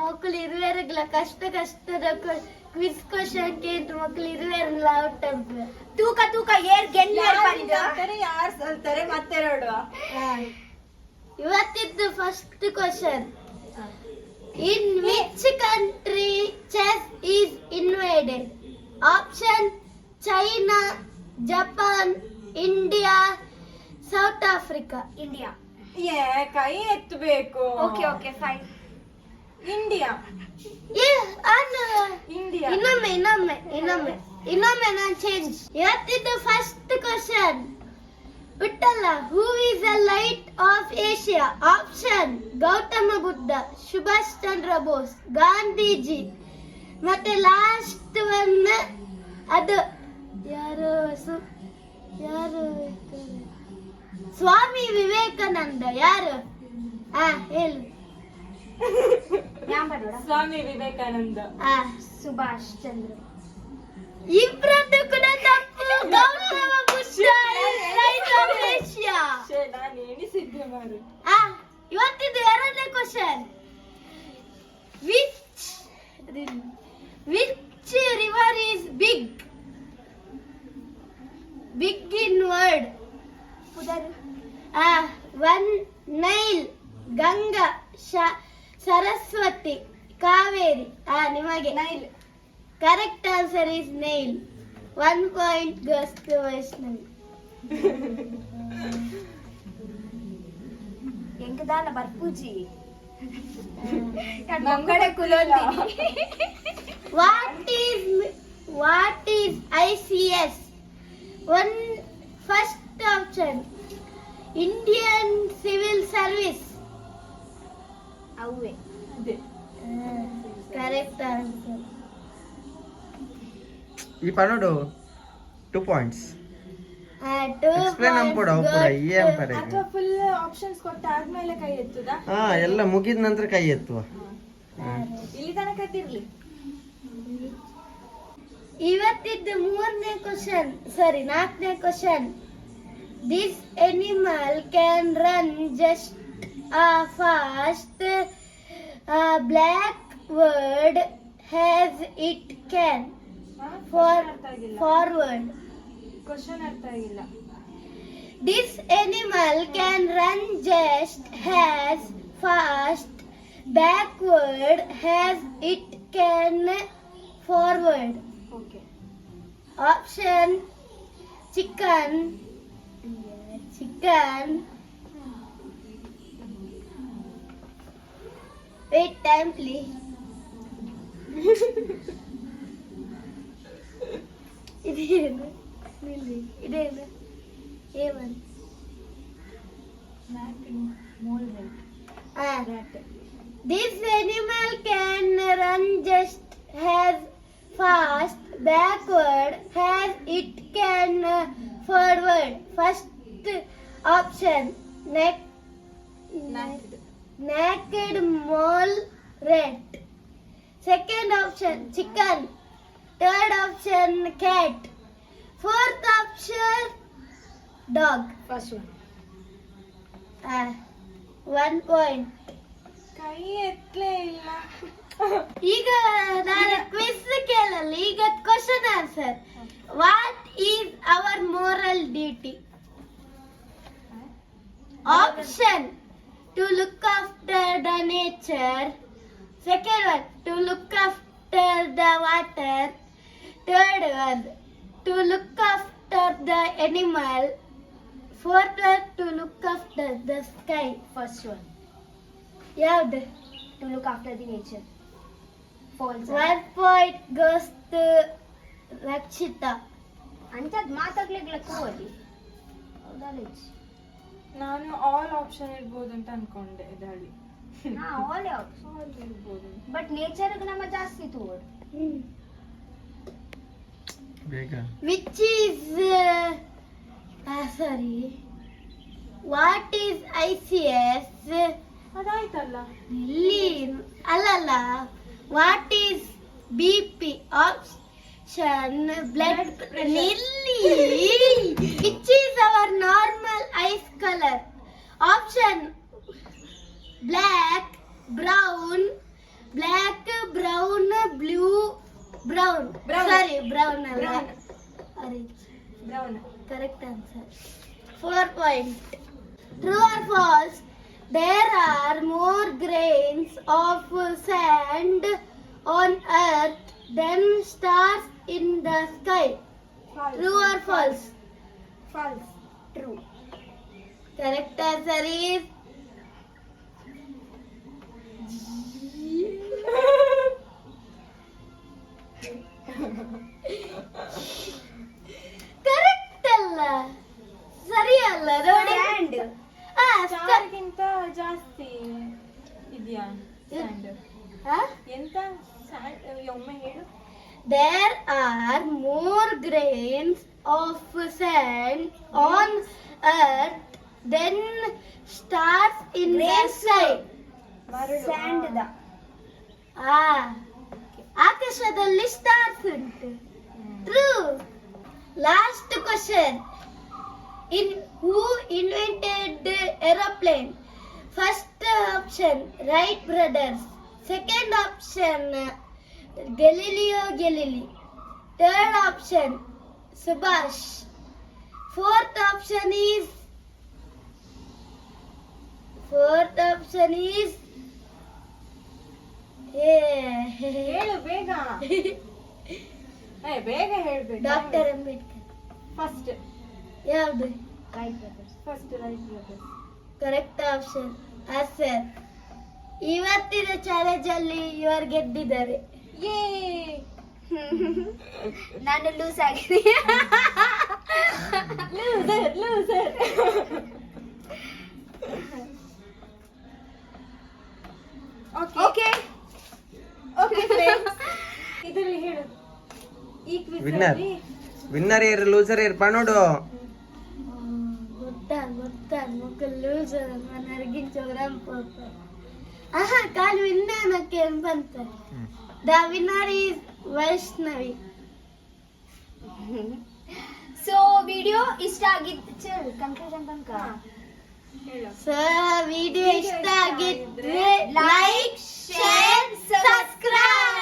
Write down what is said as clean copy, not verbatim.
ಮಕ್ಕಳು ಇರುವೆರ್ಗ್ಲ ಕಷ್ಟ ಕಷ್ಟದ ಕ್ವಿಜ್ ಕ್ವಶನ್ ಕೇಂದ್ರ ಮಕ್ಕಳು ಇರುವೆರ್ಲ ಔಟ್ ಅಂತ. ತೂಕ ತೂಕ ಏರ್ ಗೆಲ್ಲುವರು ಪಂದ್. ಯಾರು ಸಲ್ತಾರೆ ಮತ್ತೆ ನೋಡುವ. ಇವತ್ತಿದ್ದು first question: in which country chess is invented? Option: China, Japan, India, South Africa. India. ಏ, ಕೈ ಎತ್ತಬೇಕು. Okay okay, fine. India. India. ಇನ್ನೊಮ್ಮೆ, ಇನ್ನೊಮ್ಮೆ, ಇನ್ನೊಮ್ಮೆ, ಇನ್ನೊಮ್ಮೆ ನಾನು ಚೇಂಜ್. ಇವತ್ತಿದ್ದು ಫಸ್ಟ್ ಕ್ವಶನ್ ಬಿಟ್ಟಲ್ಲ. Who is a light of Asia? Option: Gautama Buddha, Subhash Chandra Bose, Gandhiji, ಮತ್ತೆ ಲಾಸ್ಟ್ ಒನ್ ಅದು ಯಾರು ಯಾರು ಇದ್ದಾರೆ? ಸ್ವಾಮಿ ವಿವೇಕಾನಂದ. ಯಾರು? ಆ ಹೇಳು. ಯಾನ್ ಪಡೋಡ? ಸ್ವಾಮಿ ವಿವೇಕಾನಂದ. ಆ. ಸುಭಾಷ್ ಚಂದ್ರ. ಇಬ್ಬರದ್ದು ಕೂಡ ತಪ್ಪು. Gautama Buddha light of Asia. ಛೇ, ನಾನು ಎಣಿಸಿದ್ದೆ ಮಾರು. ಆ, ಇವತ್ತಿದ್ದು ಎರಡನೇ question: which river is big in world? ಪುದರ್. ಆ, ಒನ್ ನೈಲ್, ಗಂಗಾ, ಸರಸ್ವತಿ, ಕಾವೇರಿ. ಆ, ನಿಮಗೆ. Nile. Correct answer is Nile. One point goes to Vaishnavi. ಎಂಕದಾನ ಬರ್ಪೂಜಿ. Mangala ಕುಲೋಂದಿನಿ. What is ICS? One first option, Indian Civil Service. ಅವ್ವೆ. ಅದೇ. Correct answer. ಈ ಪನ್ನೋಡು to points. To. Explain ಅನ್ಪೋಡು ಅವು ಪೂರ ಈ ಅಂಪರೆ. ಅಥವಾ ಫುಲ್ ಆಪ್ಷನ್ಸ್ ಕೊಟ್ಟ ಆದ್ಮೇಲೆ ಕೈ ಎತ್ತುದಾ? ಹಾ, ಎಲ್ಲ ಮುಗಿದ ನಂತರ ಕೈ ಎತ್ತುವ. ಇಲ್ಲಿ ತನಕ ಇರ್ಲಿ. ಇವತ್ತಿದ್ದು ಮೂರನೇ ಕ್ವಶನ್, ಸಾರಿ, ನಾಲ್ಕನೇ question: this animal can run just fast backward as it can for ಅರ್ಥ ಆಗಿಲ್ಲ. forward. Question ಅರ್ಥ ಆಗಿಲ್ಲ. This animal can run just as fast backward as it can forward. Okay. Option: chicken, chicken. Wait time, please. ಇದೇನು? ನಿಲ್ಲಿ, ಇದೇನು? ಏಮನ್. Mole. Ah. This animal can run just as fast backward as it can forward. First option, naked mole rat. Second option, chicken. Third option, cat. Fourth option, dog. First one. Ah, one point. ಕೈ ಎತ್ತಲೇ ಇಲ್ಲ. ಈಗ ನಾನು quiz ಕೇಳಲ್ಲ, ಈಗ question answer. What is our moral duty? Option: to look after the nature. Second one, to look after the water. Third one, to look after the animal. Fourth one, to look after the sky. First one. ಯಾವ್ದು? To look after the nature. False. One point goes to Rakshita. ಅಂಚದ್ ಮಾತಾಗ್ಲಿಕ್ಕೆ ಹೋಗಿ ಹೌದಲ್ಲ? ನಾನು ಆಲ್ option ಇರ್ಬೋದು ಅಂತ ಅನ್ಕೊಂಡೆ ದಾಳಿ. ಹಾ, ಆಲ್. ಆಲ್ ಇರ್ಬೋದು. But nature ನಮ್ಮ ಜಾಸ್ತಿ ತೋಡ್. ಬೇಗ. Which is sorry, what is ICS? ಅದಾಯ್ತಲ್ಲ. ಇಲ್ಲಿ ಅಲ್ಲಲ್ಲ. What is BP? Option: blood ಇಲ್ಲಿ. Which is our normal eyes color? Option: black, brown, black. Brown. Brown. Sorry, brown ಅಲ್ಲ. Brown. Orange. Brown. Correct answer. 4 point. True or false? There are more grains of sand on earth than stars in the sky. True or false? False. True. Correct answer is correct ಅಲ್ಲ, ಸರಿ ಅಲ್ಲ ನೋಡಿ. Sand. ಆ, ಸ್ಟಾರ್ಗಿಂತ ಜಾಸ್ತಿ ಇದೆಯಾ sand? ಆ? ಎಂತ sand? ಒಮ್ಮೆ ಹೇಳು. There are more grains of sand on earth than stars in the sky. ಮರಳು. ಸ್ಯಾಂಡ್ the ಆ, ಆಕಾಶದಲ್ಲಿ ಸ್ಟಾರ್ಸ್ ಉಂಟು. True. Last question. In who invented aeroplane? First option, Wright brothers. Second option, Galileo Galilei. Third option, Subhash. Fourth option is ಹೇಳು ಬೇಗ. ಏ, ಬೇಗ ಹೇಳ್ಬೇಕು. Doctor Ambedkar. First. ಯಾವುದು? Right brothers. First Wright brothers. Correct option sir. ಇವತ್ತಿನ challenge ಅಲ್ಲಿ ಇವರು ಗೆದ್ದಿದ್ದಾರೆ. ಯೇ! ನಾನು ಲೂಸ್ ಆಗಿದ್ದೀನಿ. Loser, loser. Okay. Okay. Okay friends, ಇದರಲ್ಲಿ ಹೇಳು, ಈ ಕ್ವಿಜ್ Winner. ಅಲ್ಲಿ ವಿನ್ನರ್ ಏರ್, ಲೂಸರ್ ಏರ್ ಪನೋಡು. ಗೊತ್ತಾ ಗೊತ್ತಾ, ಮುಖ ಲೂಸರ್ ನರಗಿಂಚ ಆಹಾ ಕಾಲು ವಿನ್ನಾನಕ್ಕೆ ಬಂತಾರೆ. The winner is Vaishnavi. So video ಇಷ್ಟ ಆಗಿದ್ದು ಕನ್ಕ್ಲೂಷನ್ ತನಕ. ಹೇಳು. ಸೊ ವಿಡಿಯೋ ಇಷ್ಟ ಆಗಿದ್ರೆ ಲೈಕ್, ಶೇರ್, ಸಬ್ಸ್ಕ್ರೈಬ್.